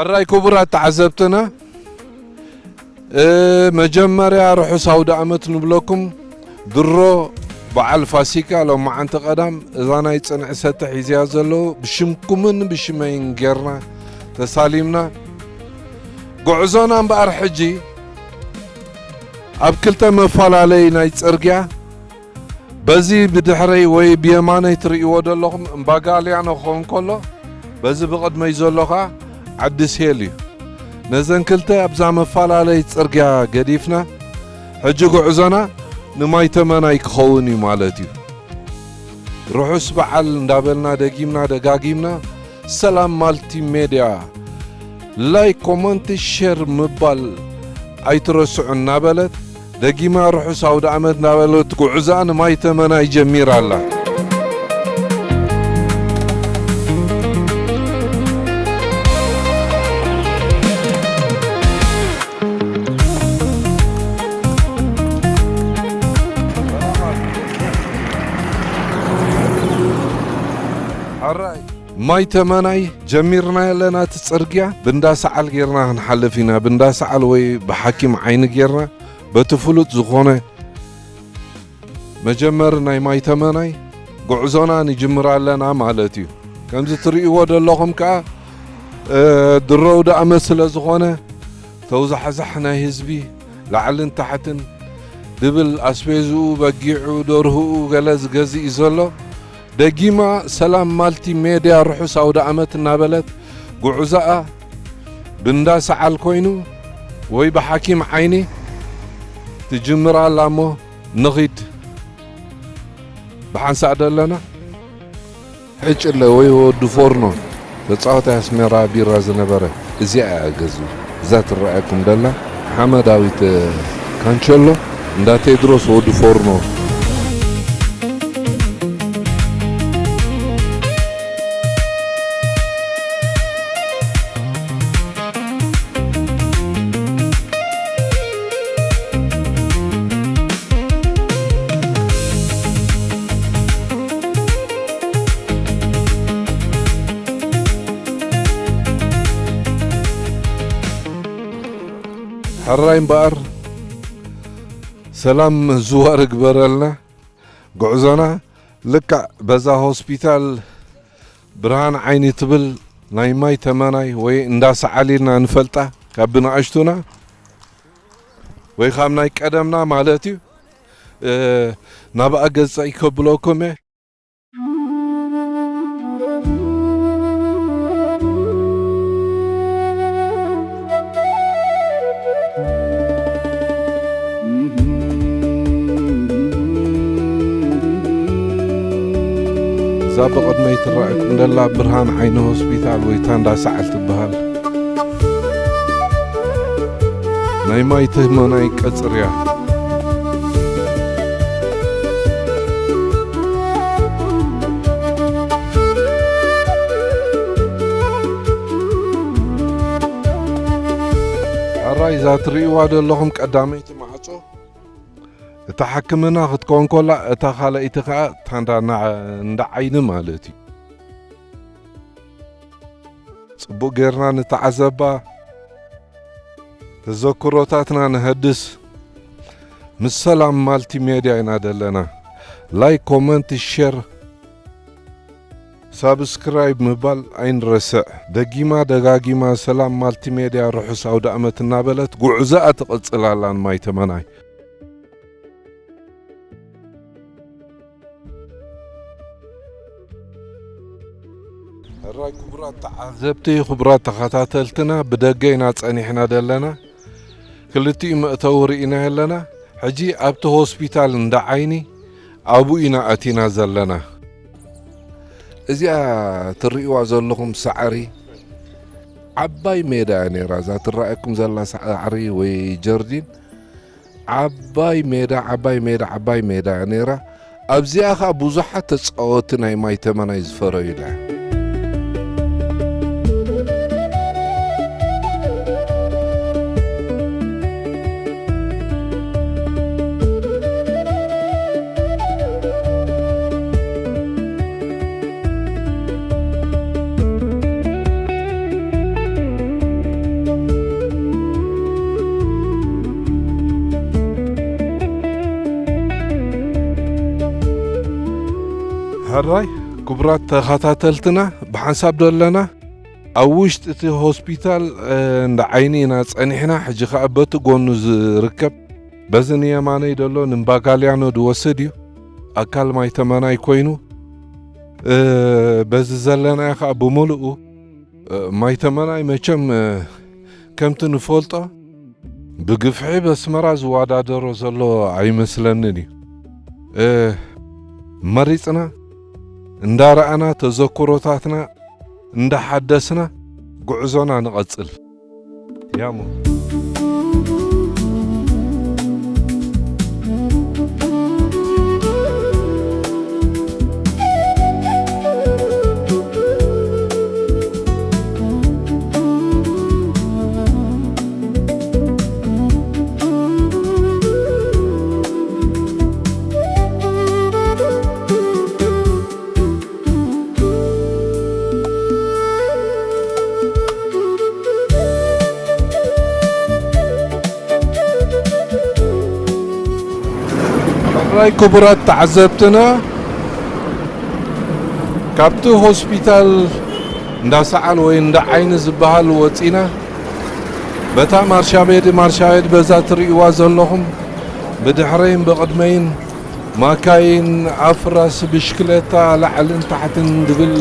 ሕራይ ክቡራት ተዓዘብትና፣ እ፣ መጀመርያ ርሑስ ኣውደ ኣመት ንብለኩም። ድሮ በዓል ፋሲካ ሎማዓንቲ ቀዳም እዛ ናይ ጽንዒ ሰተ ሒዝያ ዘለዉ ብሽምኩምን ብሽመይን ጌርና ተሳሊምና። ጉዕዞና እምበኣር ሕጂ ኣብ ክልተ መፈላለይ ናይ ጽርግያ፣ በዚ ብድሕረይ ወይ ብየማነይ ትርእይዎ ዘለኹም እምባ ጋልያኖ ክኸውን ከሎ፣ በዚ ብቕድመይ ዘሎ ኸኣ ዓዲ ሴል እዩ። ነዘን ክልተ ኣብዛ መፈላለይ ጽርግያ ገዲፍና፣ ሕጂ ጉዕዞና ንማይ ተመናይ ክኸውን እዩ ማለት እዩ። ርሑስ በዓል እንዳበልና ደጊምና ደጋጊምና ሰላም ማልቲ ሜድያ ላይክ፣ ኮመንት፣ ሼር ምባል ኣይትረስዑ እናበለት ደጊማ ርሑስ ኣውደ ኣመት እናበለት ጉዕዛ ንማይ ተመናይ ጀሚራ ኣላ። ሕራይ ማይ ተመናይ ጀሚርና ኣለና። እቲ ጽርግያ ብእንዳ ሰዓል ጌርና ክንሓልፍ ኢና። ብእንዳ ሰዓል ወይ ብሓኪም ዓይኒ ጌርና በቲ ፍሉጥ ዝኾነ መጀመሪ ናይ ማይ ተመናይ ጉዕዞና ንጅምር ኣለና ማለት እዩ። ከምዚ ትርእይዎ ዘለኹም ከኣ፣ እ፣ ድሮ ኣውደ ኣመት ስለ ዝኾነ ተውዛሕዛሕ ናይ ህዝቢ ላዕልን ታሕትን ድብል ኣስቤዝኡ፣ በጊዑ፣ ደርሁኡ ገለ ዝገዝእ እዩ ዘሎ። ደጊማ ሰላም ማልቲ ሜድያ ርሑስ ኣውደ ኣመት እናበለት ጉዕዞኣ ብእንዳ ሰዓል ኮይኑ ወይ ብሓኪም ዓይኒ ትጅምር ኣላ እሞ ንኺድ ብሓንሳእ ደለና። ሕጭለ ወይ ወዲ ፎርኖ ተጻዋታይ ኣስመራ ቢራ ዝነበረ እዚኣ እያ ገዝኡ። እዛ ትረኣየኩም ደላ ሓመዳዊት ካንቸሎ እንዳ ቴድሮስ ወዲ ፎርኖ። ሕራይ እምበኣር ሰላም ዝዋር ግበረልና። ጉዕዞና ልክዕ በዛ ሆስፒታል ብርሃን ዓይኒ ትብል ናይ ማይ ተመናይ ወይ እንዳ ሰዓል ኢልና ንፈልጣ ካብ ብንኣሽቱና ወይ ካብ ናይ ቀደምና ማለት እዩ። እ፣ ናብኣ ገጸይ ከብለኩም እየ። እዛ ብቕድመይ ትረኣየኩም ዘላ ብርሃን ዓይኒ ሆስፒታል ወይ ታንዳ ሰዓል ትበሃል። ናይ ማይ ተመናይ ቀጽሪ እያ። ሕራይ እዛ ትርእይዋ ዘለኹም ቀዳመይቲ ማዕጾ እታ ሕክምና ክትከውን ከላ፣ እታ ካልኣይቲ ከኣ ታንዳ ና-፣ እንዳ ዓይኒ ማለት እዩ። ጽቡቕ ጌርና ንተዓዘባ፣ ተዘክሮታትና ነሀድስ። ምስ ሰላም ማልቲ ሜድያ ኢና ደለና። ላይክ፣ ኮመንት፣ ሼር፣ ሳብስክራይብ ምባል ኣይንረስዕ። ደጊማ ደጋጊማ ሰላም ማልቲ ሜድያ ርሑስ ኣውደ ኣመት እናበለት ጉዕዞኣ ትቕጽል ኣላ ንማይ ተመናይ። ሕራይ ክቡራት ተዓዘብቲ፣ ክቡራት ተኸታተልትና፣ ብደገ ኢና ጸኒሕና ደለና። ክልቲኡ መእተዊ ርኢና ኣለና። ሕጂ ኣብቲ ሆስፒታል እንዳ ዓይኒ ኣብኡ ኢና ኣቲና ዘለና። እዚኣ ትርእይዋ ዘለኹም ሳዕሪ ዓባይ ሜዳ እያ ነይራ። እዛ ትረኣየኩም ዘላ ሳዕሪ ወይ ጀርዲን ዓባይ ሜዳ፣ ዓባይ ሜዳ፣ ዓባይ ሜዳ እያ ነይራ። ኣብዚኣ ኸኣ ብዙሓት ተጻወቲ ናይ ማይ ተመናይ ዝፈረዩላ። ሕራይ ክቡራት ተኸታተልትና፣ ብሓንሳብ ደለና ኣብ ውሽጢ እቲ ሆስፒታል፣ እ፣ እንዳ ዓይኒ ኢና ጸኒሕና። ሕጂ ኸኣ በቲ ጎኑ ዝርከብ፣ በዚ ንየማነይ ደሎ ንምባጋልያኖ ዝወስድ እዩ። ኣካል ማይ ተመናይ ኮይኑ፣ እ፣ በዚ ዘለናዮ ኸኣ ብምሉኡ፣ እ፣ ማይ ተመናይ መቸም፣ እ፣ ከምቲ ንፈልጦ ብግፍሒ በስመራ ዝወዳደሮ ዘሎ ኣይመስለንን እዩ። እ፣ መሪጽና እንዳረኣና ተዘክሮታትና እንዳሓደስና ጉዕዞና ንቐጽል። ያሞ። ሕራይ ክቡራት ተዓዘብትና፣ ካብቲ ሆስፒታል እንዳ ሰዓል ወይ እንዳ ዓይኒ ዝበሃል ወጺና፣ በታ ማርሻቤድ፣ ማርሻቤድ በዛ ትርእይዋ ዘለኹም፣ ብድሕረይን ብቕድመይን ማካይን፣ ኣፍራስ፣ ብሽክለታ ላዕልን ታሕትን ድብል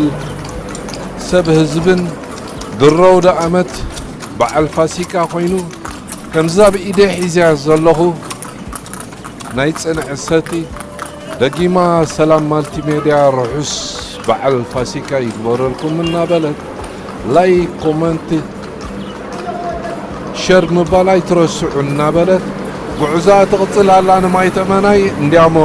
ሰብ ህዝብን ድሮ ኣውደ ኣመት በዓል ፋሲካ ኮይኑ፣ ከምዛ ብኢደይ ሒዘያ ዘለኹ ናይ ጽንዒ ሰቲ፣ ደጊማ ሰላም ማልቲሜድያ ርሑስ በዓል ፋሲካ ይግበረልኩም እናበለት፣ ላይክ፣ ኮመንት፣ ሸር ምባል ኣይትረስዑ እናበለት፣ ጉዕዞኣ ትቕጽል ኣላ። ንማይ ተመናይ እንዲያሞ።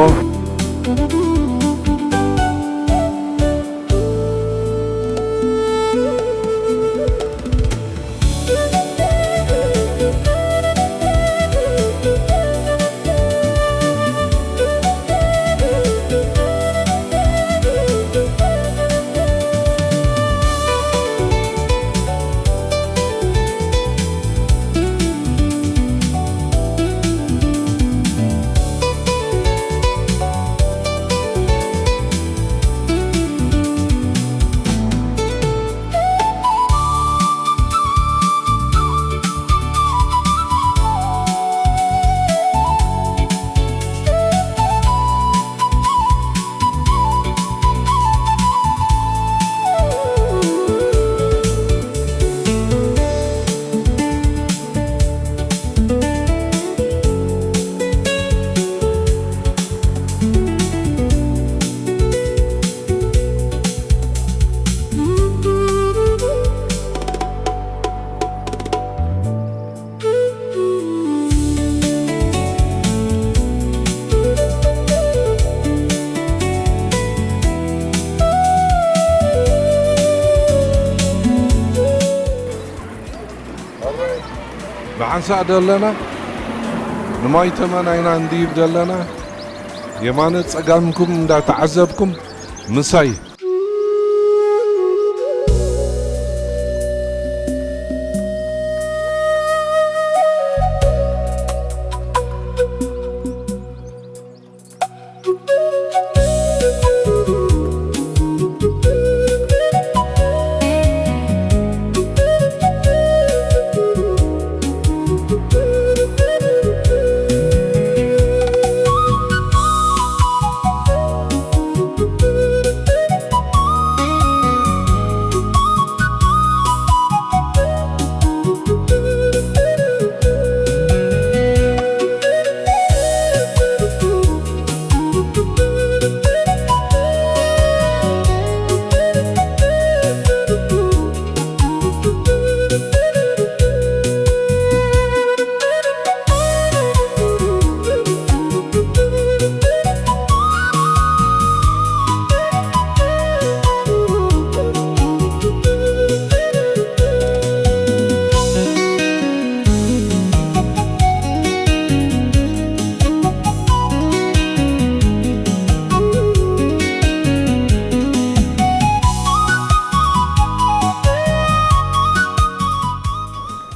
ብሓንሳእ ደለና ንማይ ተመናይና እንድይብ ደለና፣ የማነ ጸጋምኩም እንዳተዓዘብኩም ምሳይ።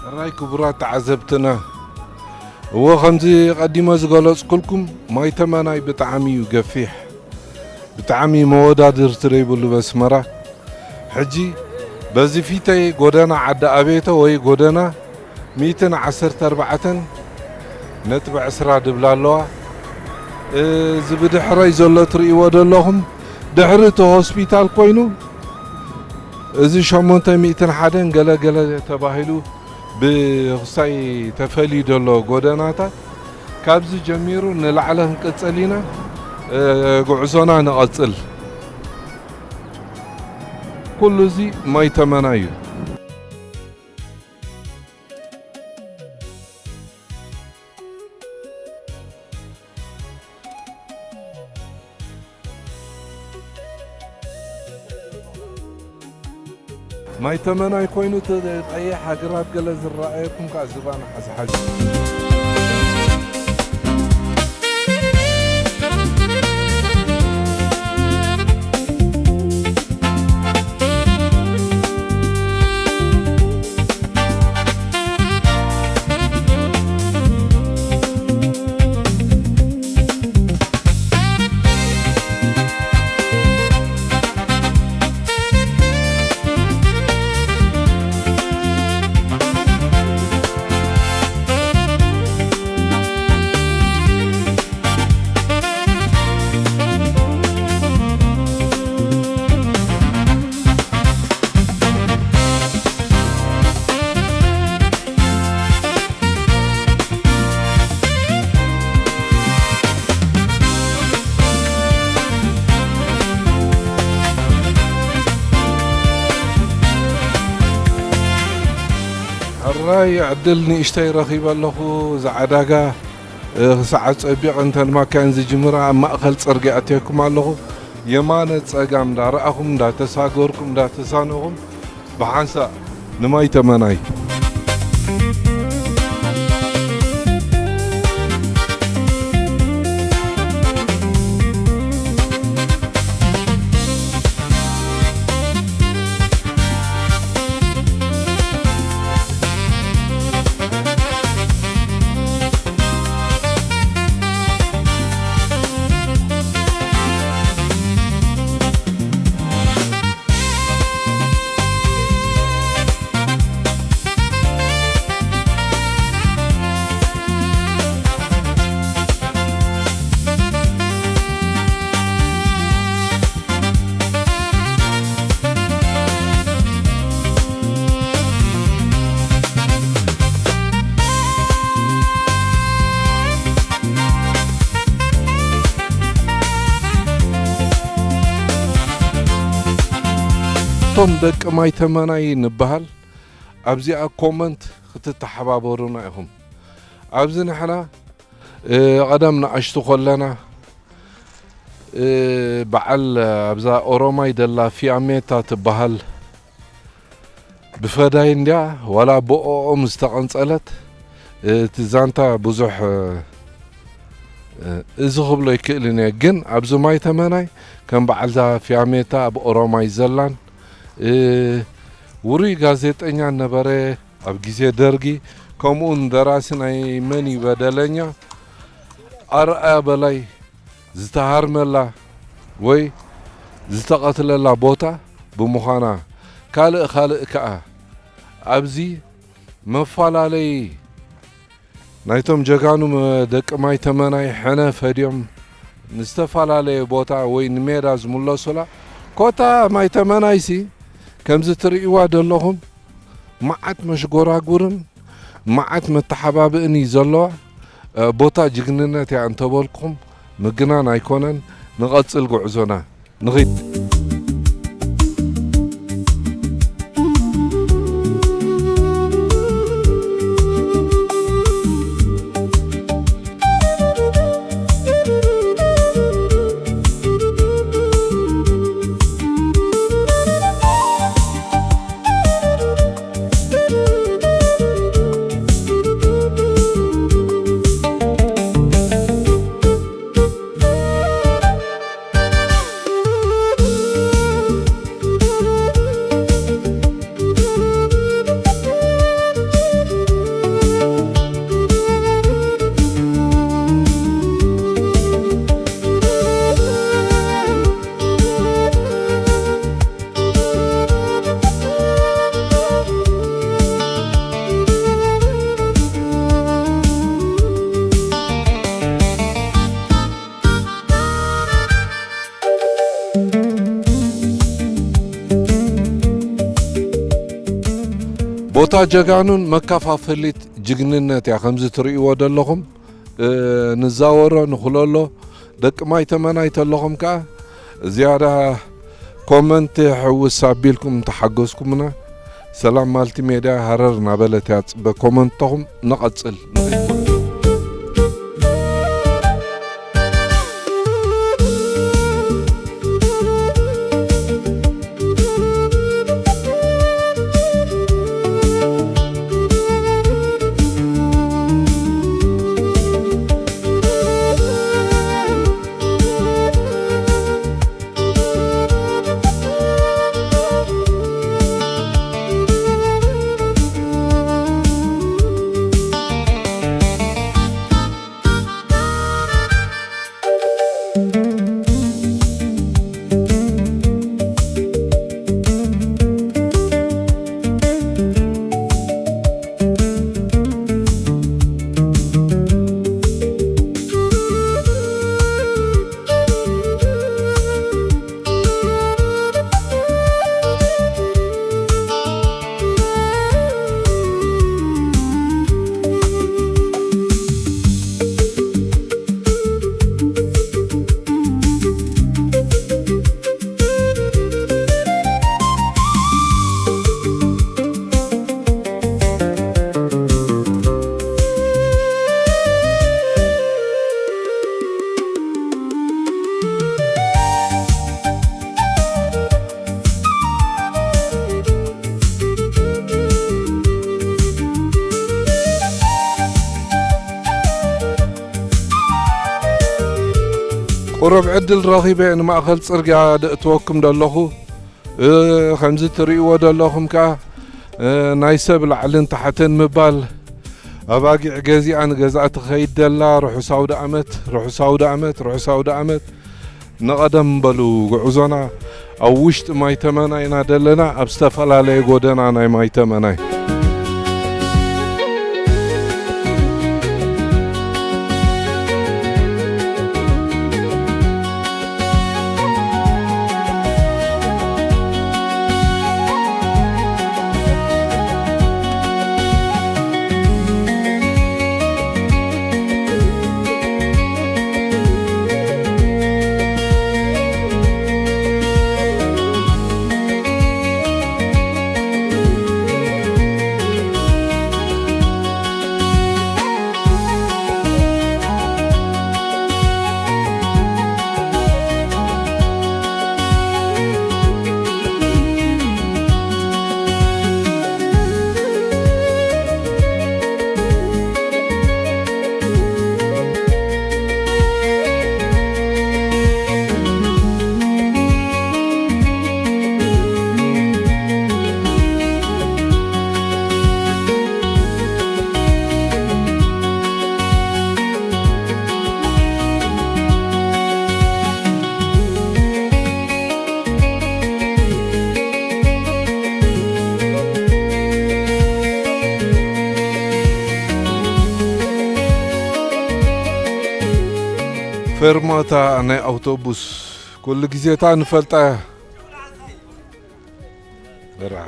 ሕራይ ክቡራት ተዓዘብትና፣ እወ፣ ከምዚ ቀዲመ ዝገለጽኩልኩም፣ ማይ ተመናይ ብጣዕሚ እዩ ገፊሕ። ብጣዕሚ መወዳድርቲ ዘይብሉ በስመራ። ሕጂ በዚ ፊተይ ጎደና ዓዲ ኣቤቶ ወይ ጎደና ሚእትን ዓሰርተ ኣርባዕተን ነጥቢ ዕስራ ድብላ ኣለዋ። እዚ ብድሕረይ ዘሎ ትርእይዎ ዘለኹም ድሕሪ እቲ ሆስፒታል ኮይኑ፣ እዚ ሸሞንተ ሚእትን ሓደን ገለ ገለ ተባሂሉ ብክሳይ ተፈልዩ ዘሎ ጎደናታት፣ ካብዚ ጀሚሩ ንላዕሊ ክንቅጽል ኢና። እ፣ ጉዕዞና ንቐጽል። ኩሉ እዚ ማይ ተመና እዩ። ማይ ተመናይ ኮይኑ እቲ ቀይሕ ኣግራብ ገለ ዝረኣየኩም ከኣ ዝባን ሓዝሓዝ። ሕራይ ዕድል ንእሽተይ ረኺበ ኣለኹ። እዚ ዕዳጋ፣ እ፣ ክሳዕ ጸቢቕ እንተን ማካይን ዝጅምራ ኣብ ማእከል ጽርግያ ኣትየኩም ኣለኹ። የማነ ጸጋም እንዳረኣኹም፣ እንዳተሳገርኩም፣ እንዳተሳነኹም ብሓንሳእ ንማይ ተመናይ። እቶም ደቂ ማይ ተመናይ ንበሃል ኣብዚኣ ኮመንት ክትተሓባበሩና ኢኹም። ኣብዚ ንሕና፣ እ፣ ቀደም ንኣሽቱ ከለና፣ እ፣ በዓል ኣብዛ ኦሮማይ ደላ ፊያሜታ ትበሃል ብፈዳይ እንድያ ዋላ ብኦኦም ዝተቐንጸለት፣ እ፣ እቲ ዛንታ ብዙሕ፣ እ፣ እ፣ እዚ ክብሎ ይክእልን እየ። ግን ኣብዚ ማይ ተመናይ ከም በዓልዛ ፊያሜታ ኣብ ኦሮማይ ዘላን፣ እ፣ ውሩይ ጋዜጠኛ ነበረ ኣብ ግዜ ደርጊ፣ ከምኡውን ደራሲ ናይ መን እዩ በደለኛ ኣርኣያ በላይ ዝተሃርመላ ወይ ዝተቐትለላ ቦታ ብምዃና፣ ካልእ ካልእ ከኣ ኣብዚ መፈላለዪ ናይቶም ጀጋኑ መ-፣ ደቂ ማይ ተመናይ ሕነ ፈድዮም ንዝተፈላለየ ቦታ ወይ ንሜዳ ዝምለሱላ፣ ኮታ ማይ ተመናይሲ ከምዚ ትርእይዋ ዘለኹም መዓት መሽጎራጉርን መዓት መተሓባብእን እዩ ዘለዋ። እ፣ ቦታ ጅግንነት እያ እንተበልኩም ምግናን ኣይኮነን። ንቐጽል ጉዕዞና። ንኺድ። እታ ጀጋኑን መከፋፈሊት ጅግንነት እያ። ከምዚ ትርእይዎ ዘለኹም፣ እ፣ ንዛወሮ ንኹለሎ ደቂ ማይ ተመናይ ተለኹም ከኣ ዝያዳ ኮመንት ሕውስ ኣቢልኩም ተሓገዝኩምና። ሰላም ማልቲ ሜድያ ሃረር እናበለት እያ ትጽበ ኮመንትኹም። ንቐጽል። ቁሩብ ዕድል ረኺበ ንማእኸል ጽርግያ ደእትወኩም ደለኹ። እ፣ ከምዚ ትርእይዎ ደለኹም ከኣ፣ እ፣ ናይ ሰብ ላዕልን ታሕትን ምባል፣ ኣባጊዕ ገዚኣ ንገዛእ ትኸይድ ደላ። ርሑስ ኣውደ ኣመት፣ ርሑስ ኣውደ ኣመት፣ ርሑስ ኣውደ ኣመት። ንቐደም በሉ ጉዕዞና። ኣብ ውሽጢ ማይ ተመና ኢና ደለና፣ ኣብ ዝተፈላለየ ጎደና ናይ ማይ ተመናይ። ፈርማታ ናይ ኣውቶቡስ ኩሉ ግዜታ ንፈልጣ እያ። በርሃ።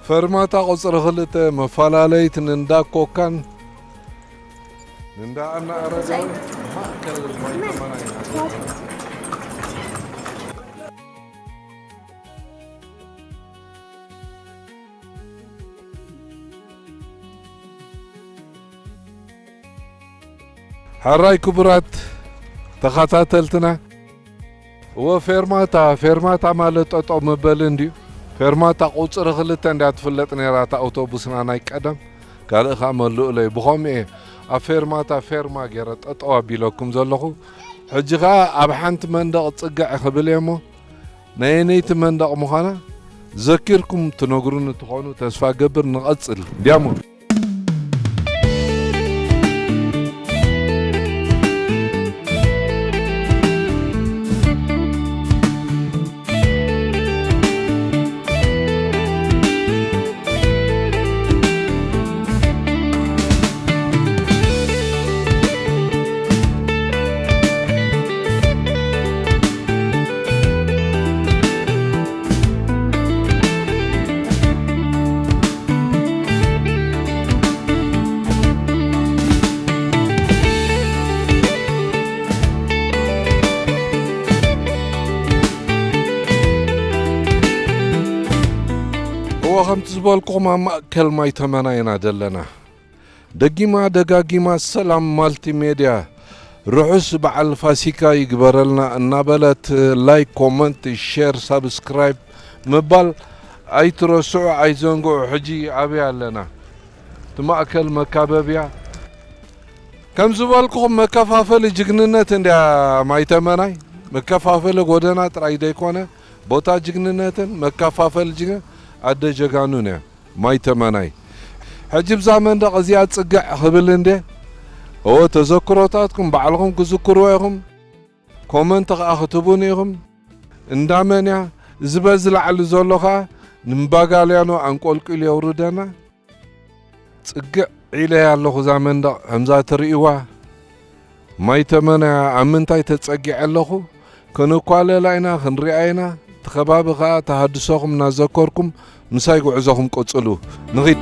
ፈርማታ ቁጽሪ ክልተ መፈላለይት ንእንዳ ኮካን ንእንዳ ኣና ኣረጋዊ ማእከል ማይ ተመናይና። ሕራይ ክቡራት ተኸታተልትና፣ እወ፣ ፌርማታ፣ ፌርማታ ማለት ጠጠው መበሊ እንድዩ። ፌርማታ ቁጽሪ ክልተ እንድያ ትፍለጥ ነይራ እታ ኣውቶቡስና ናይ ቀደም። ካልእ ኸኣ መልኡለይ። ብኸምኡ እየ ኣብ ፌርማታ ፌርማ ገይረ ጠጠው ኣቢለኩም ዘለኹ። ሕጂ ኸኣ ኣብ ሓንቲ መንደቕ ጽግዕ ክብል እየ እሞ፣ ናይ ኣየነይቲ መንደቕ ምዃና ዘኪርኩም ትነግሩኒ ትኾኑ ተስፋ ገብር። ንቐጽል። ዲያሞ። ከምቲ ዝበልኩኹም ኣብ ማእከል ማይ ተመና ኢና ዘለና። ደጊማ ደጋጊማ ሰላም ማልቲሜድያ ርሑስ በዓል ፋሲካ ይግበረልና እናበለት፣ ላይክ፣ ኮመንት፣ ሼር፣ ሳብስክራይብ ምባል ኣይትረስዑ፣ ኣይዘንግዑ። ሕጂ ኣበይ ኣለና? እቲ ማእከል መካበብያ። ከም ዝበልኩኹም መከፋፈሊ ጅግንነት እንድያ ማይ ተመናይ። መከፋፈሊ ጎደና ጥራይ ዘይኮነ፣ ቦታ ጅግንነትን መከፋፈሊ ጅግን ኣደ ጀጋኑን እያ ማይ ተመናይ። ሕጂ ብዛ መንደቕ እዚኣ ጽግዕ ክብል እንዴ? እወ፣ ተዘክሮታትኩም ባዕልኹም ክዝክርዎ ኢኹም። ኮመንት ከኣ ክትቡን ኢኹም። እንዳመን እያ? እዚ በዚ ላዕሊ ዘሎ ከኣ ንምባጋልያኖ ኣንቆልቂሉ የውርደና። ጽግዕ ኢለ ኣለኹ እዛ መንደቕ ከምዛ ትርእይዋ። ማይ ተመና ኣብ ምንታይ ተጸጊዐ ኣለኹ? ክንኳለላ ኢና፣ ክንሪኣ ኢና። እቲ ከባቢ ከኣ ተሃድሶኹም እናዘከርኩም ምሳይ ጉዕዞኹም ቀጽሉ። ንኺድ።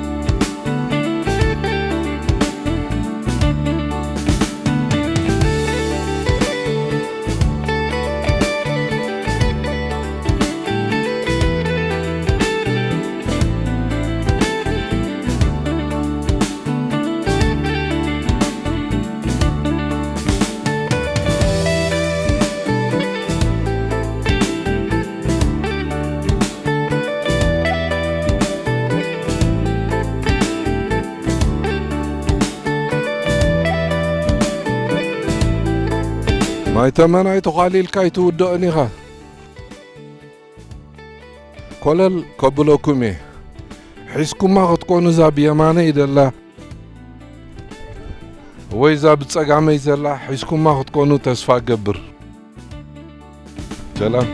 ማይ ተመናይ ተዃሊልካ ኣይትውድኦን ኢኻ። ኮለል ከብለኩም እየ። ሒዝኩማ ክትኮኑ እዛ ብየማነይ ዘላ ወይ እዛ ብጸጋመይ ዘላ ሒዝኩማ ክትኮኑ ተስፋ እገብር። ሰላም።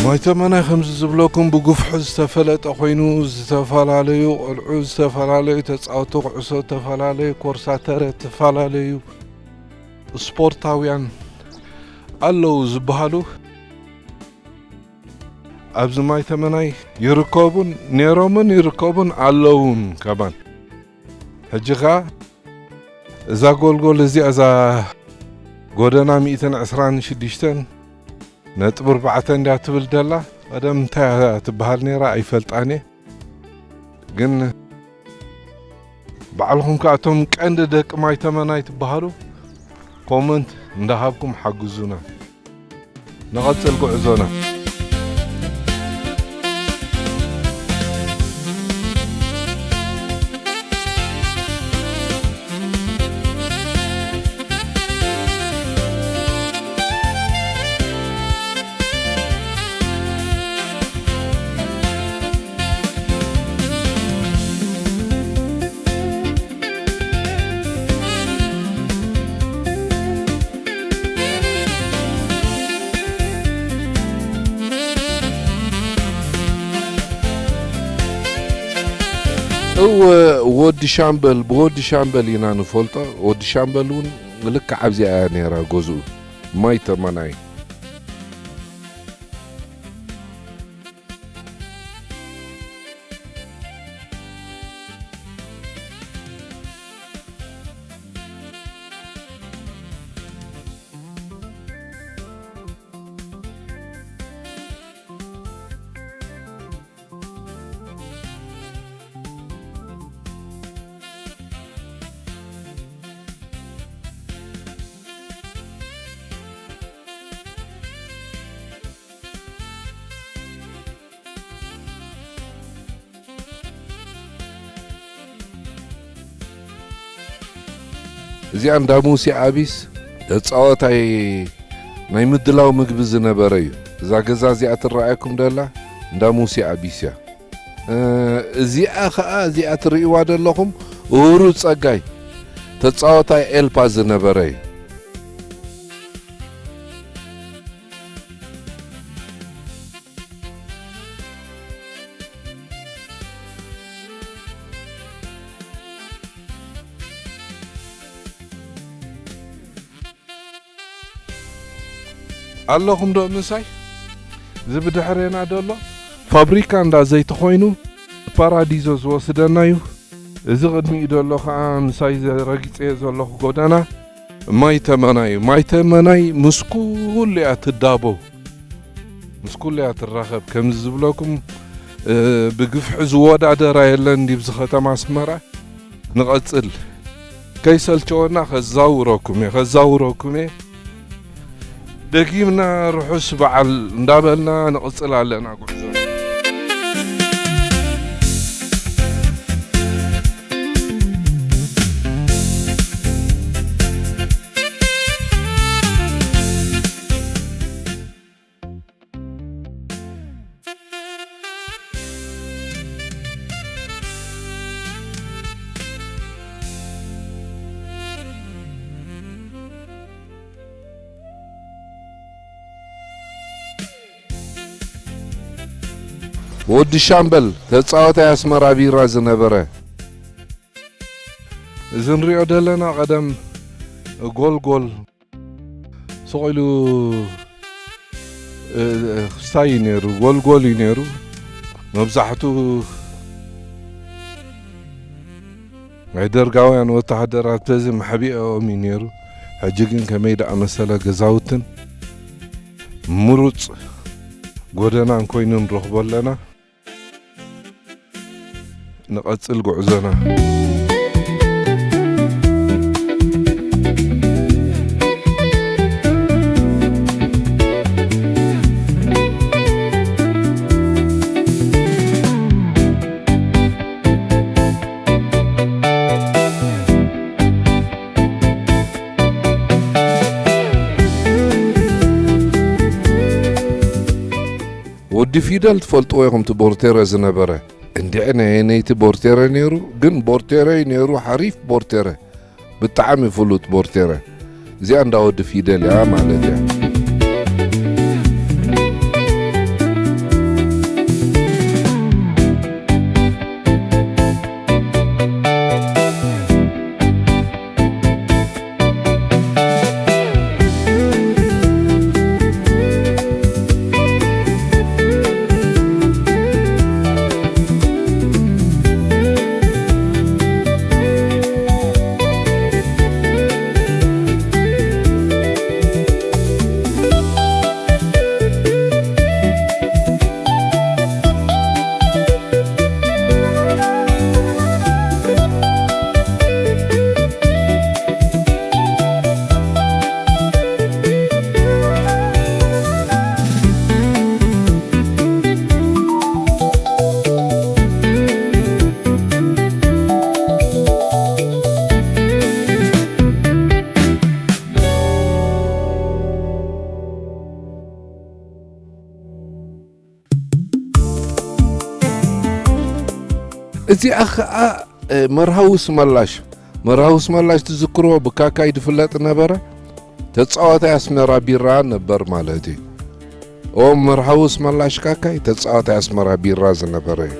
ማይ ተመናይ ከምዚ ዝብለኩም ብግፍሑ ዝተፈለጠ ኮይኑ፣ ዝተፈላለዩ ቆልዑ፣ ዝተፈላለዩ ተጻወቲ ኩዕሶ፣ ዝተፈላለዩ ኮርሳተረ፣ ዝተፈላለዩ ስፖርታውያን ኣለዉ ዝበሃሉ ኣብዚ ማይ ተመናይ ይርከቡን ነይሮምን ይርከቡን ኣለዉን ከማን። ሕጂ ኸኣ እዛ ጎልጎል እዚኣ፣ እዛ ጎደና ሚእትን ዕስራን ሽዱሽተን ነጥቢ ኣርባዕተ እንድያ ትብል ደላ። ቀደም እንታይ እያ ትበሃል ነይራ ኣይፈልጣን እየ። ግን ባዕልኹም ከኣ እቶም ቀንዲ ደቂ ማይ ተመናይ ትበሃሉ ኮመንት እንዳሃብኩም ሓግዙና። ንቐጽል ጉዕዞና። እወ፣ ወዲ ሻምበል፣ ብወዲ ሻምበል ኢና ንፈልጦ። ወዲ ሻምበል እውን ልክዕ ኣብዚኣ እያ ነይራ ገዝኡ። ማይ ተመናይ። እዚኣ እንዳ ሙሴ ኣቢስ ተጻዋታይ ናይ ምድላው ምግቢ ዝነበረ እዩ። እዛ ገዛ እዚኣ ትረኣየኩም ደላ እንዳ ሙሴ ኣቢስ እያ። እ፣ እዚኣ ኸኣ፣ እዚኣ ትርእይዋ ደለኹም፣ እሁሩ ጸጋይ ተጻዋታይ ኤልፓ ዝነበረ እዩ። ኣለኹም ዶ ምሳይ? እዚ ብድሕሬና ዘሎ ፋብሪካ እንዳ ዘይቲ ኮይኑ ፓራዲዞ ዝወስደና እዩ። እዚ ቅድሚኡ ዘሎ ኸዓ ምሳይ ዘረጊጸዮ ዘለኹ ጎደና ማይ ተመናይ እዩ። ማይ ተመናይ ምስ ኩሉ እያ ትዳቦ፣ ምስ ኩሉ እያ ትራኸብ። ከምዚ ዝብለኩም፣ እ፣ ብግፍሒ ዝወዳደራ የለን ድብዚ ከተማ ኣስመራ። ንቐጽል። ከይሰልቸወና ከዛውረኩም እየ፣ ከዛውረኩም እየ። ደጊምና ርሑስ በዓል እንዳበልና ንቕጽል ኣለና ጉዕዞና። ወዲ ሻምበል ተጻዋታይ ኣስመራ ቢራ ዝነበረ። እዚ ንሪኦ ዘለና ቀደም ጎልጎል ስቕ ኢሉ፣ እ፣ ክስታይ እዩ ነይሩ፣ ጎልጎል እዩ ነይሩ። መብዛሕትኡ ናይ ደርጋውያን ወተሃደራት በዚ መሕቢኦም እዩ ነይሩ። ሕጂ ግን ከመይ ደኣ መሰለ ገዛውትን ምሩጽ ጎደናን ኮይኑ ንረኽቦ ኣለና። ንቐጽል ጉዕዞና። ወዲ ፊደል ትፈልጥዎ ኢኹም፣ እቲ ቦርቴረ ዝነበረ። እንድዒ ናይ ነይቲ ቦርቴረ ነይሩ፣ ግን ቦርቴረ እዩ ነይሩ፣ ሓሪፍ ቦርቴረ። ብጣዕሚ ፍሉጥ ቦርቴረ። እዚኣ እንዳ ወዲ ፊደል እያ ማለት እያ። እዚኣ ኸኣ፣ እ፣ መርሃዊ ስመላሽ፣ መርሃዊ ስመላሽ ትዝክርዎ፣ ብካካይ ዝፍለጥ ነበረ። ተጻዋታይ ኣስመራ ቢራ ነበር ማለት እዩ። ኦ፣ መርሃዊ ስመላሽ ካካይ ተጻዋታይ ኣስመራ ቢራ ዝነበረ እዩ።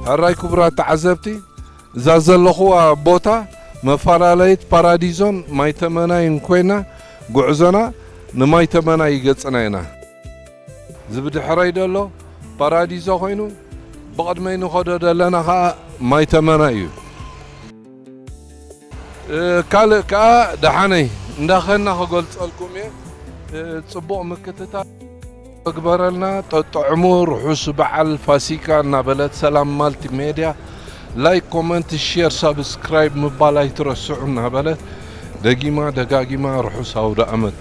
ሕራይ ክቡራት ተዓዘብቲ፣ እዛ ዘለኹዋ ቦታ መፈላለይት ፓራዲዞን ማይ ተመናይን ኮይና፣ ጉዕዞና ንማይ ተመናይ ይገጽና ኢና። እዚ ብድሕረይ ዘሎ ፓራዲዞ ኮይኑ፣ ብቕድመይ ንኸዶ ዘለና ኸኣ ማይ ተመናይ እዩ። እ፣ ካልእ ከኣ ደሓነይ እንዳኸና ክገልጸልኩም እየ። እ፣ ጽቡቕ ምክትታል። ግበረልና። ጠጥዕሙ። ርሑስ በዓል ፋሲካ እናበለት ሰላም ማልቲ ሜድያ፣ ላይክ፣ ኮመንት፣ ሼር፣ ሳብስክራይብ ምባል ኣይትረስዑ እናበለት ደጊማ ደጋጊማ ርሑስ ኣውደ ኣመት።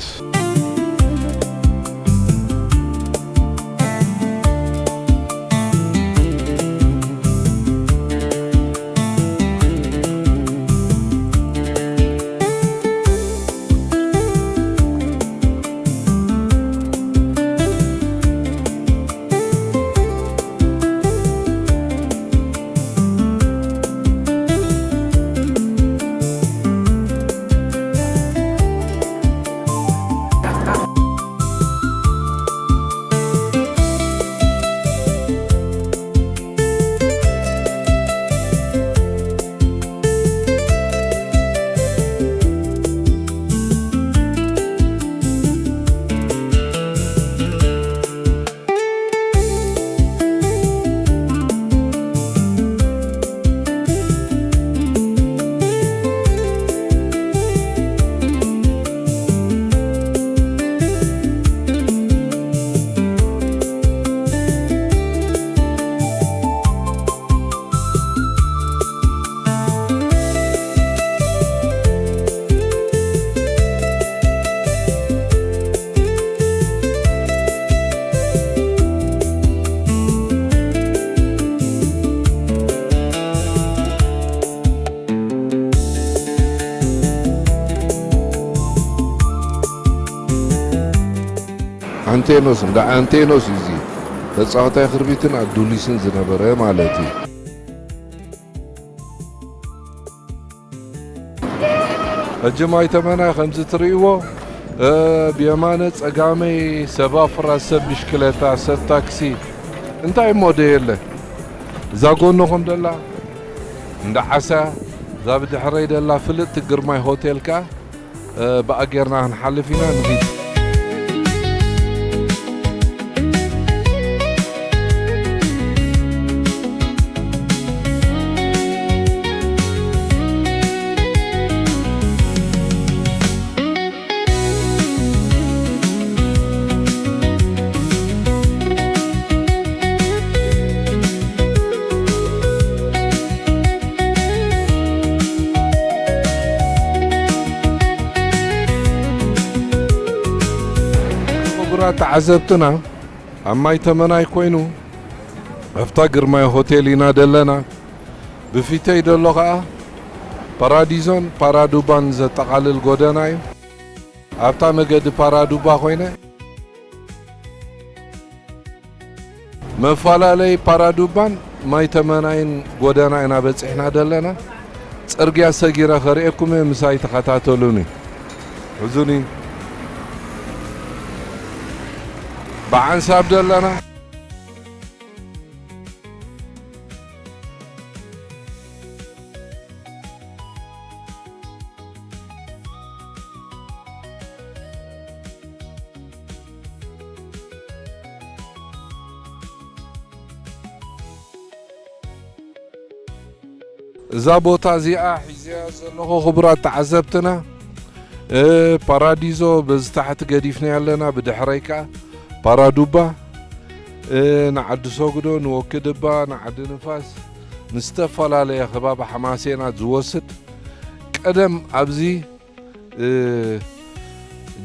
ኣንቴኖስ፣ እንዳ ኣንቴኖስ እዩ እዚ ተጻዋታይ ክርቢትን ኣዱሊስን ዝነበረ ማለት እዩ። ሕጂ ማይ ተመና ከምዚ ትርእይዎ፣ እ፣ ብየማነ ጸጋመይ ሰብ ኣፍራስ፣ ሰብ ብሽክለታ፣ ሰብ ታክሲ፣ እንታይ እሞ ዶ የለ። እዛ ጎንኹም ደላ እንዳ ዓሳ፣ እዛ ብድሕረይ ደላ ፍልጥቲ ግርማይ ሆቴል ከኣ፣ እ፣ ብኣ ጌርና ክንሓልፍ ኢና ንኺድ። ክቡራት ተዓዘብትና፣ ኣብ ማይ ተመናይ ኮይኑ ኣብታ ግርማይ ሆቴል ኢና ደለና። ብፊተይ ደሎ ኸኣ ፓራዲዞን ፓራዱባን ዘጠቓልል ጎደና እዩ። ኣብታ መገዲ ፓራዱባ ኮይነ መፈላለይ ፓራዱባን ማይ ተመናይን ጎደና ኢና በጺሕና ደለና። ጽርግያ ሰጊረ ከርእየኩም እየ፣ ምሳይ ተኸታተሉኒ። ሕዙኒ። ብሓንሳብ ደለና። እዛ ቦታ እዚኣ ሒዘያ ዘለኹ፣ ክቡራት ተዓዘብትና፣ እ፣ ፓራዲዞ በዚ ታሕቲ ገዲፍና ኣለና፣ ብድሕረይ ከኣ ፓራዱባ፣ እ፣ ንዓዲ ሶግዶ፣ ንወክድባ፣ ንዓዲ ንፋስ፣ ንዝተፈላለየ ከባቢ ሓማሴናት ዝወስድ፣ ቀደም ኣብዚ እ፣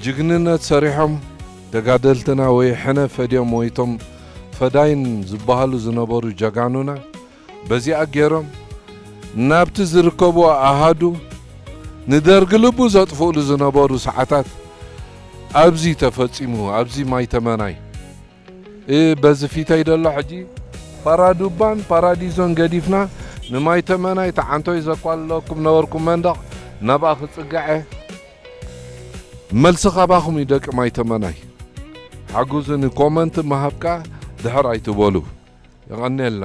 ጅግንነት ሰሪሖም ተጋደልትና ወይ ሕነ ፈድዮም ወይ እቶም ፈዳይን ዝበሃሉ ዝነበሩ ጀጋኑና በዚኣ ገይሮም ናብቲ ዝርከብዎ ኣሃዱ ንደርጊ ልቡ ዘጥፍእሉ ዝነበሩ ሰዓታት ኣብዚ ተፈጺሙ፣ ኣብዚ ማይ ተመናይ። እ፣ በዚ ፊተይ ደሎ ሕጂ ፓራዱባን ፓራዲዞን ገዲፍና ንማይ ተመናይ ተዓንቶይ ዘኳልለኩም ነበርኩ መንደቕ ናብኣ ክጽጋዐ። መልሲ ካባኹም እዩ ደቂ ማይ ተመናይ። ሓግዙኒ፣ ኮመንት ምሃብካ ድሕር ኣይትበሉ። የቐንየልና።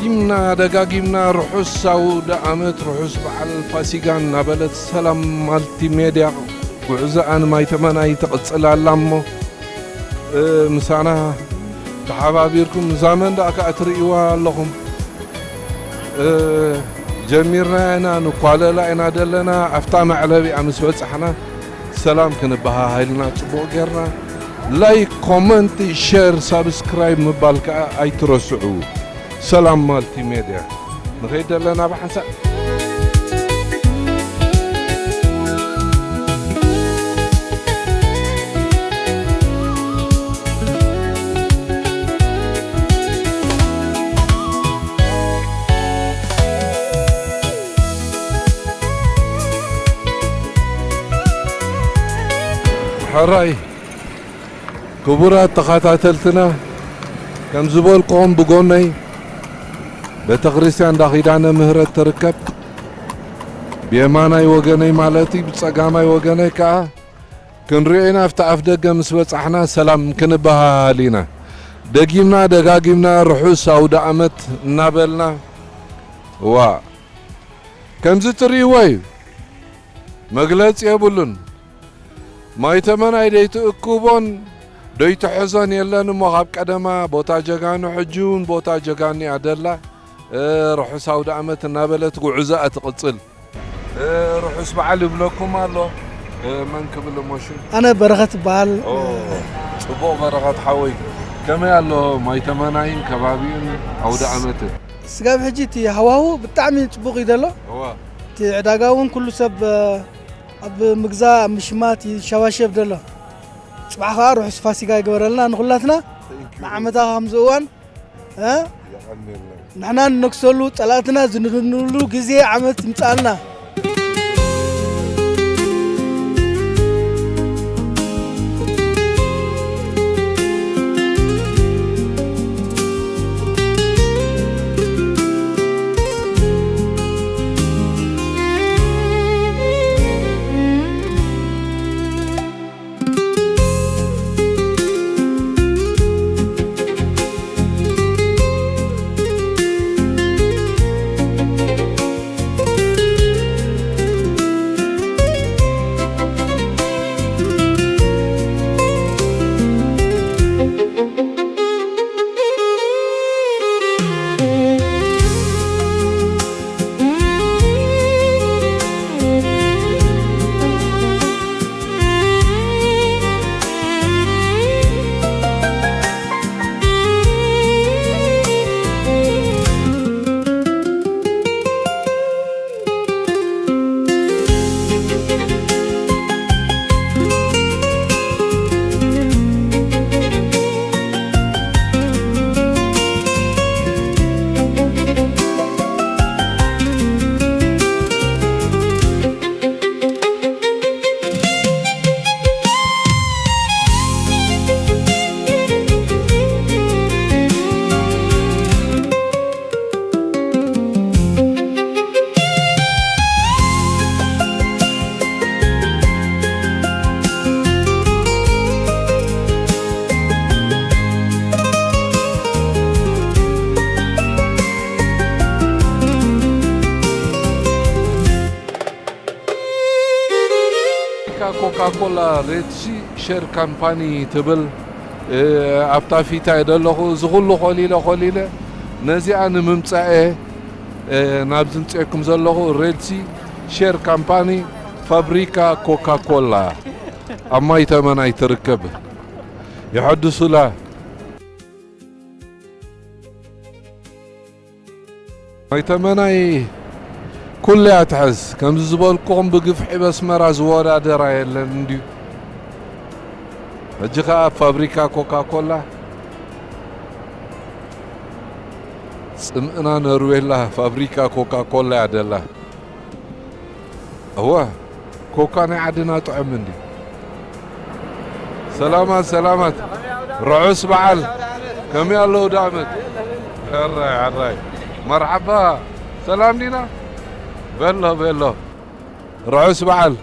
ደጊምና ደጋጊምና ርሑስ ኣውደ ዓመት፣ ርሑስ በዓል ፋሲጋ እናበለት ሰላም ማልቲሜድያ ጉዕዞኣ ንማይ ተመናይ ትቕጽል ኣላ እሞ፣ እ፣ ምሳና ተሓባቢርኩም እዛ መንደቕ ከኣ ትርእይዋ ኣለኹም። እ፣ ጀሚርና ኢና፣ ንኳለላ ኢና ደለና። ኣብታ መዕለቢኣ ምስ በጻሕና ሰላም ክንበሃሃልና ጽቡቕ ጌርና። ላይክ፣ ኮመንት፣ ሸር፣ ሳብስክራይብ ምባል ከኣ ኣይትረስዑ። ሰላም ማልቲሜድያ። ንኸይድ ደለና ብሓንሳእ። ሕራይ ክቡራት ተኸታተልትና፣ ከም ዝበልኩኹም ብጎነይ ቤተ ክርስቲያን እንዳ ኪዳነ ምህረት ትርከብ። ብየማናይ ወገነይ ማለት እዩ፣ ብጸጋማይ ወገነይ ከኣ ክንሪኦ ኢና። ኣብቲ ኣፍ ደገ ምስ በጻሕና ሰላም ክንበሃሃል ኢና። ደጊምና ደጋጊምና ርሑስ ኣውደ ኣመት እናበልና፣ ዋ፣ ከምዚ ትርእይዎ እዩ። መግለጺ የብሉን። ማይ ተመናይ ደይትእክቦን ደይትሕዞን የለን እሞ፣ ካብ ቀደማ ቦታ ጀጋኑ ሕጂ እውን ቦታ ጀጋኑ እያ ደላ። እ፣ ርሑስ ኣውደ ኣመት እናበለት ጉዕዞኣ ትቕጽል። እ፣ ርሑስ በዓል ይብለኩም ኣሎ። እ፣ መን ክብል እሞ ሽም? ኣነ በረኸት እበሃል። ኦ፣ ጽቡቕ በረኸት ሓወይ። ከመይ ኣሎ ማይ ተመናይን ከባቢኡን ኣውደ ኣመትን? ስጋብ ሕጂ እቲ ሃዋሁ ብጣዕሚ ጽቡቕ እዩ ዘሎ። እዋ። እቲ ዕዳጋ እውን ኩሉ ሰብ፣ እ፣ ኣብ ምግዛእ፣ ኣብ ምሽማት ይሸባሸብ ዘሎ። ጽባሕ ከኣ ርሑስ ፋሲጋ ይግበረልና ንኹላትና። Thank you። ንዓመታ ከምዚ እዋን፣ እ? የቐንየልና። ንሕና ንነግሰሉ፣ ጸላእትና ዝንድንሉ ግዜ ዓመት ይምጽኣልና። ፋብሪካ ኮካ ኮላ ሬድ ሲ ሸር ካምፓኒ ትብል፣ እ፣ ኣብታ ፊት እየ ዘለኹ። እዚ ኩሉ ኮሊለ ኮሊለ ነዚኣ ንምምጻእ እየ፣ እ፣ ናብዚ ምጽኤኩም ዘለኹ። ሬድ ሲ ሸር ካምፓኒ ፋብሪካ ኮካ ኮላ ኣብ ማይ ተመናይ ትርከብ። የሐድሱላ። ማይ ተመናይ ኩሉ እያ ትሕዝ። ከምዚ ዝበልኩኹም ብግፍሒ በስመራ ዝወዳደራ የለን እንድዩ። ሕጂ ኸኣ ኣብ ፋብሪካ ኮካ ኮላ ጽምእና ነርዌላ ፋብሪካ ኮካ ኮላ እያ ደላ። እወ፣ ኮካ ናይ ዓድና ጥዑም እንዲ። ሰላማት፣ ሰላማት። ርሑስ በዓል። ከመይ ኣለዉ ዳመት? ሕራይ፣ ሕራይ። መርሓባ። ሰላም ዲና? በሎ፣ በሎ። ርሑስ በዓል።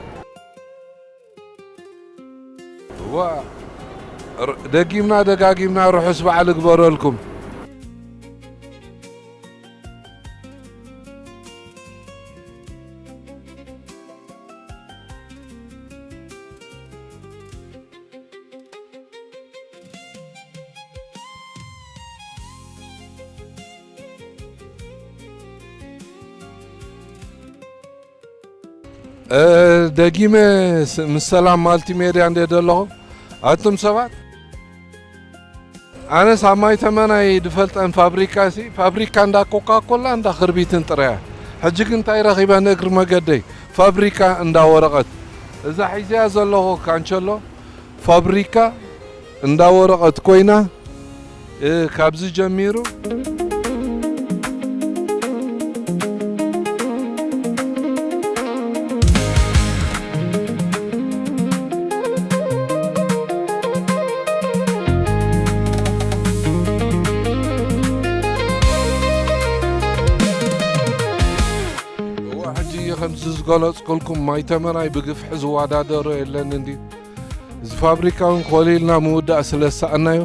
እዋ፣ ር-፣ ደጊምና ደጋጊምና ርሑስ በዓል እግበረልኩም። እ፣ ደጊመ ስ-፣ ምስ ሰላም ማልቲሜድያ እንደ ዘለኹም ኣቱም ሰባት፣ ኣነስ ኣብ ማይ ተመናይ ድፈልጠን ፋብሪካ ሲ፣ ፋብሪካ እንዳ ኮካኮላ እንዳ ክርቢትን ጥራያ። ሕጂ ግን እንታይ ረኺበ ንእግሪ መገደይ? ፋብሪካ እንዳ ወረቐት። እዛ ሒዝያ ዘለኹ ካንቸሎ ፋብሪካ እንዳ ወረቐት ኮይና፣ እ፣ ካብዚ ጀሚሩ እወ፣ ሕጂ ከምዚ ዝገለጽኩልኩም ማይ ተመናይ ብግፍሒ ዝወዳደሮ የለን እንዲ። እዚ ፋብሪካ እውን ኮሊልና ምውዳእ ስለ ዝሰኣናዮ፣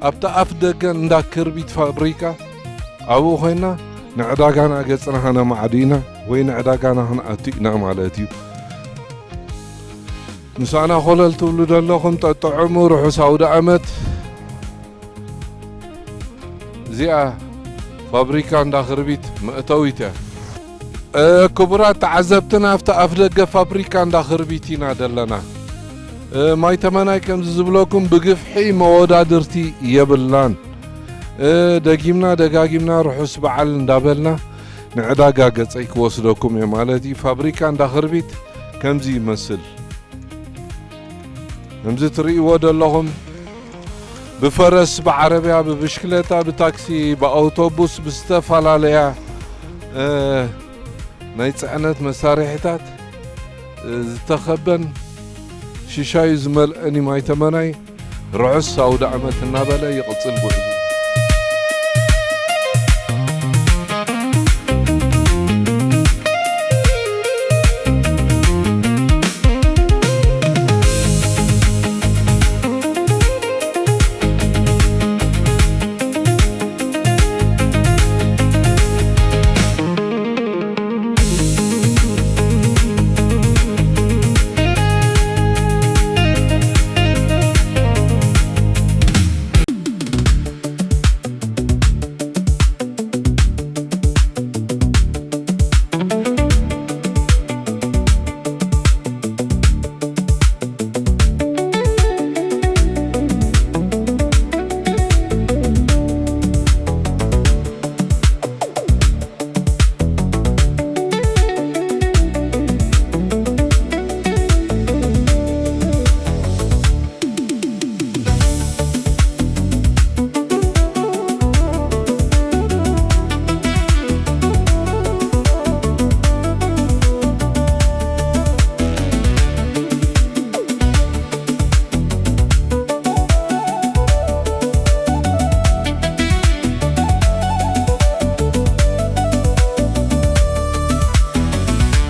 ኣብቲ ኣፍ ደገ እንዳ ክርቢት ፋብሪካ ኣብኡ ኮይና ንዕዳጋና ገጽና ከነማዕድ ኢና ወይ ንዕዳጋና ክንኣቱ ኢና ማለት እዩ። ምሳና ኮለል ትብሉ ዘለኹም ጠጥዕሙ፣ ርሑስ ኣውደ ኣመት። እዚኣ ፋብሪካ እንዳ ክርቢት መእተዊት እያ። እ፣ ክቡራት ተዓዘብትና፣ ኣብቲ ኣፍ ደገ ፋብሪካ እንዳ ክርቢት ኢና ዘለና። እ፣ ማይ ተመናይ ከምዚ ዝብለኩም ብግፍሒ መወዳድርቲ የብልናን። እ፣ ደጊምና ደጋጊምና ርሑስ በዓል እንዳበልና ንዕዳጋ ገጸይ ክወስደኩም እየ ማለት እዩ። ፋብሪካ እንዳ ክርቢት ከምዚ ይመስል። ከምዚ ትርእይዎ ዘለኹም ብፈረስ፣ ብዓረብያ፣ ብብሽክለታ፣ ብታክሲ፣ ብኣውቶቡስ፣ ብዝተፈላለያ፣ እ፣ ናይ ጽዕነት መሳርሒታት፣ እ፣ ዝተኸበን ሽሻዩ ዝመልአን እዩ ማይ ተመናይ። ርሑስ ኣውደ ዓመት እናበለ ይቕጽል ጉዕዞ።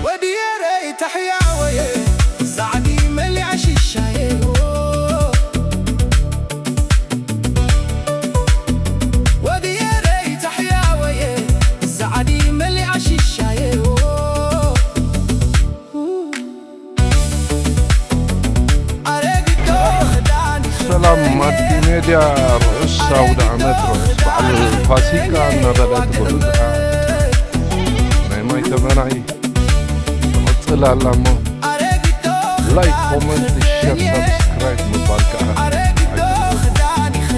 ወዲ ኤረይ ታሕያወየ፣ ዛዕዲ መሊኣ ሽሻየ፣ ወዲ ኤረይ ታሕያወየ፣ ዛዕዲ መሊኣ ሽሻየ። ሰላም ማልቲ ሜድያ፣ ርሑስ ኣውደ ዓመት፣ ርሑስ በዓል ፋሲካ እናበለት ጉዕዝኣ ናይ ማይ ተመናይ ትቕጽል ኣላ እሞ፣ ላይክ፣ ኮመንት፣ ሸር፣ ሳብስክራይብ ምባል ከኣ ኣይትረስዑ።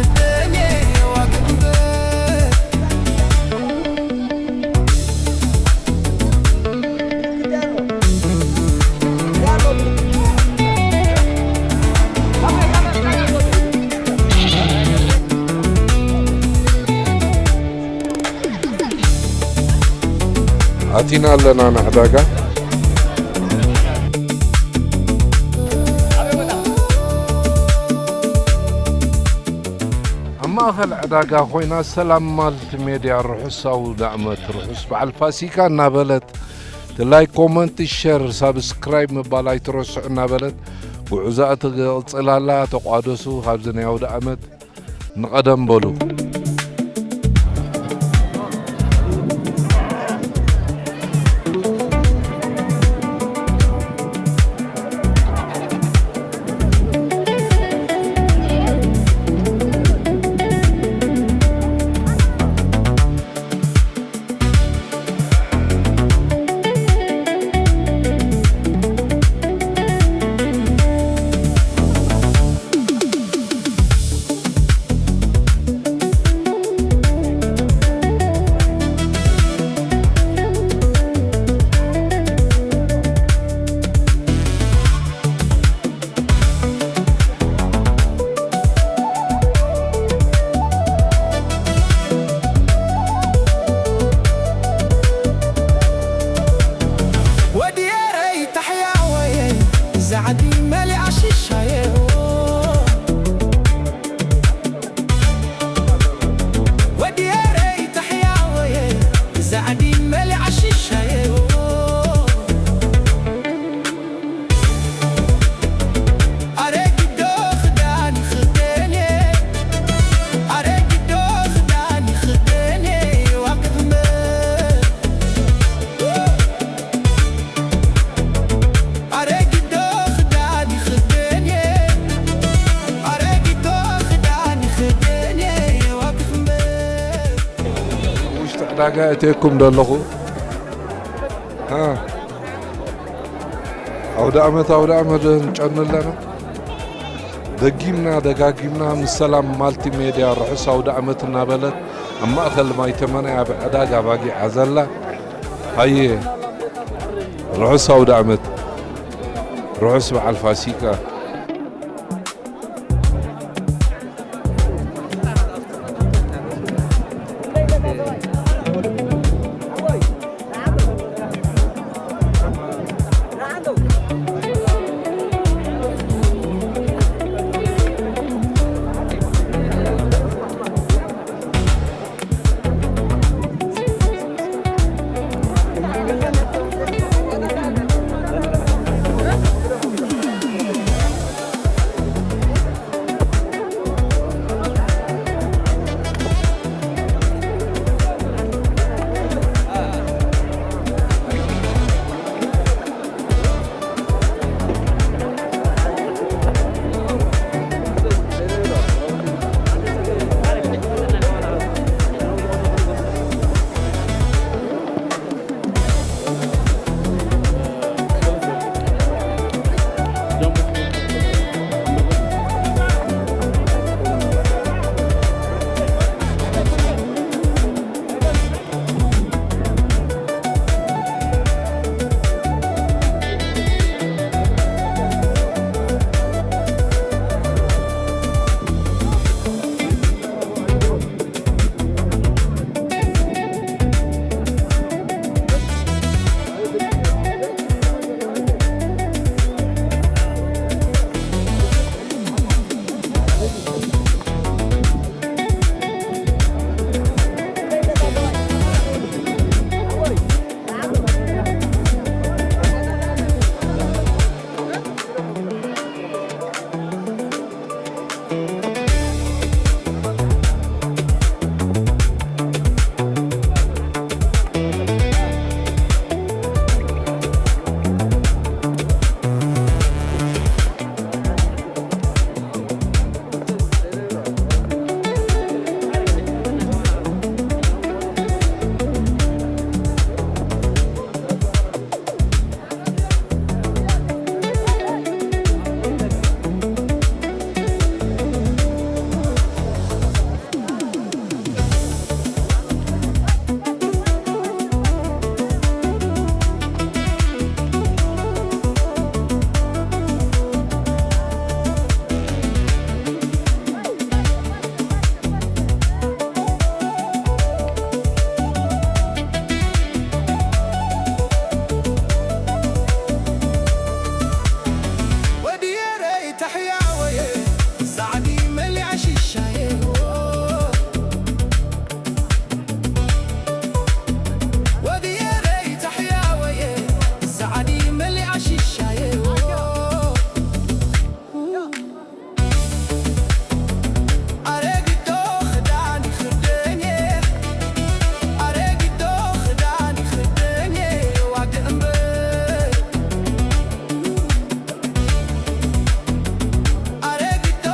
ኣቲና ኣለና ንዕዳጋ። ኣብ ማእኸል ዕዳጋ ኮይና ሰላም ማልቲ ሜድያ ርሑስ ኣውደ ዓመት፣ ርሑስ በዓል ፋሲካ እናበለት፣ እቲ ላይክ፣ ኮመንት፣ ሸር፣ ሳብስክራይብ ምባል ኣይትረስዑ እናበለት፣ ጉዕዞኣ ትቕጽል ኣላ። ተቋደሱ፣ ካብዚ ናይ ኣውደ ዓመት ንቐደም በሉ። ዕዳጋ እትየኩም ዘለኹ። ሃ። ኣውደ ዓመት፣ ኣውደ ዓመት ንጨኑ ኣለና። ደጊምና ደጋጊምና ምስ ሰላም ማልቲ ሜድያ ርሑስ ኣውደ ዓመት እናበለት ኣብ ማእኸል ማይ ተመነ ኣብ ዕዳጋ ባጊዓ ዘላ። ሃየ፣ ርሑስ ኣውደ ዓመት፣ ርሑስ በዓል ፋሲካ። ወዲ ኤረይ ታሕያ ወየ፣ ሳዕዲ መሊኣ ሽሻየ። ወዲ ኤረይ ታሕያ ወየ፣ ሳዕዲ መሊኣ ሽሻየ። ኣረጊቶ ክዳን ይኽደን እየ፣ ኣረጊቶ ክዳን ይኽደን እየ፣ ዋግእ እምበር። ኣረጊቶ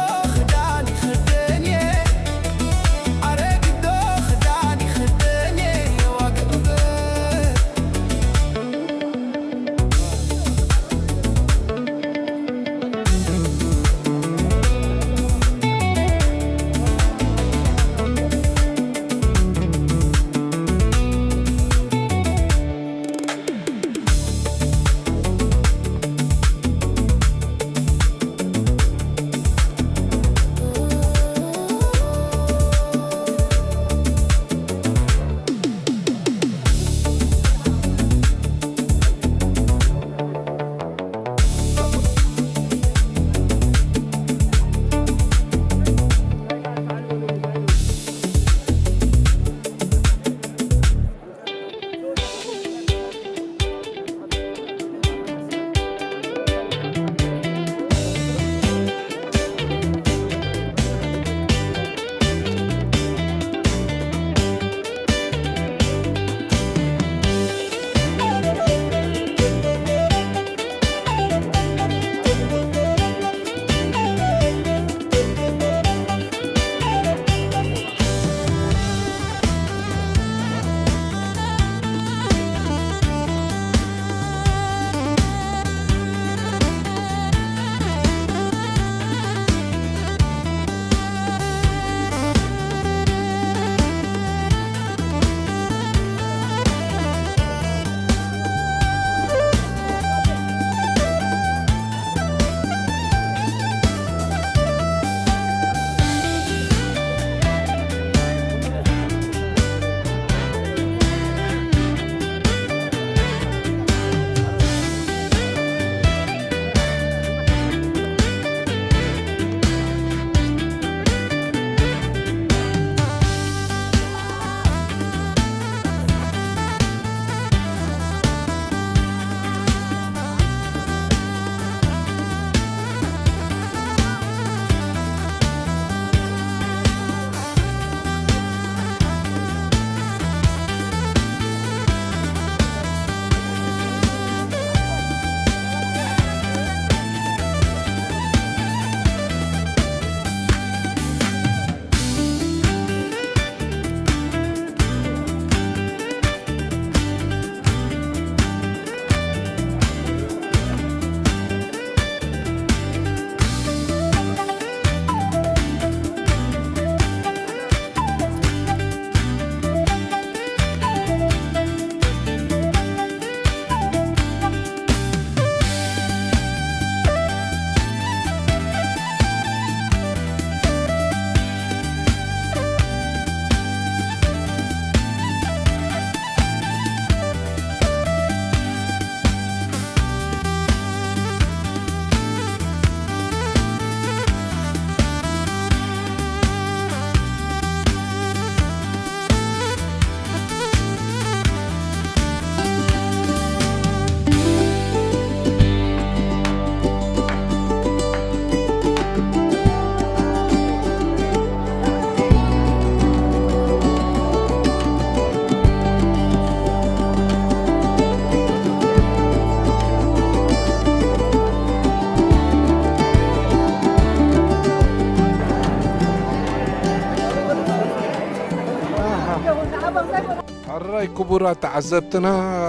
ኣራይ ክቡራት ተዓዘብትና፣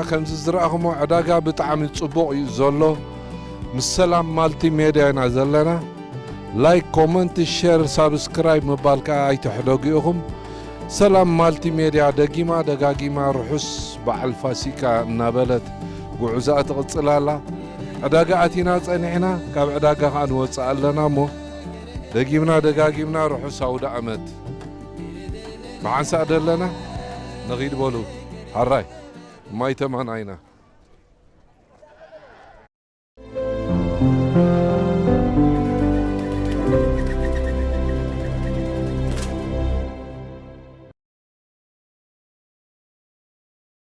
ከምዚ ዝረኣኹሞ ዕዳጋ ብጣዕሚ ጽቡቕ እዩ ዘሎ። ምስ ሰላም ማልቲ ሜድያ ኢና ዘለና። ላይክ፣ ኮመንት፣ ሸር፣ ሳብስክራይብ ምባል ከኣ ኣይትሕደጉ ኢኹም። ሰላም ማልቲ ሜድያ ደጊማ ደጋጊማ ርሑስ በዓል ፋሲካ እናበለት ጉዕዞኣ ትቕጽል ኣላ። ዕዳጋ ኣቲና ጸኒሕና፣ ካብ ዕዳጋ ከኣ ንወጽእ ኣለና እሞ ደጊምና ደጋጊምና ርሑስ ኣውደ ኣመት። ብሓንሳእ ደለና ንኺድ በሉ። ሓራይ ማይ ተማና ኢና።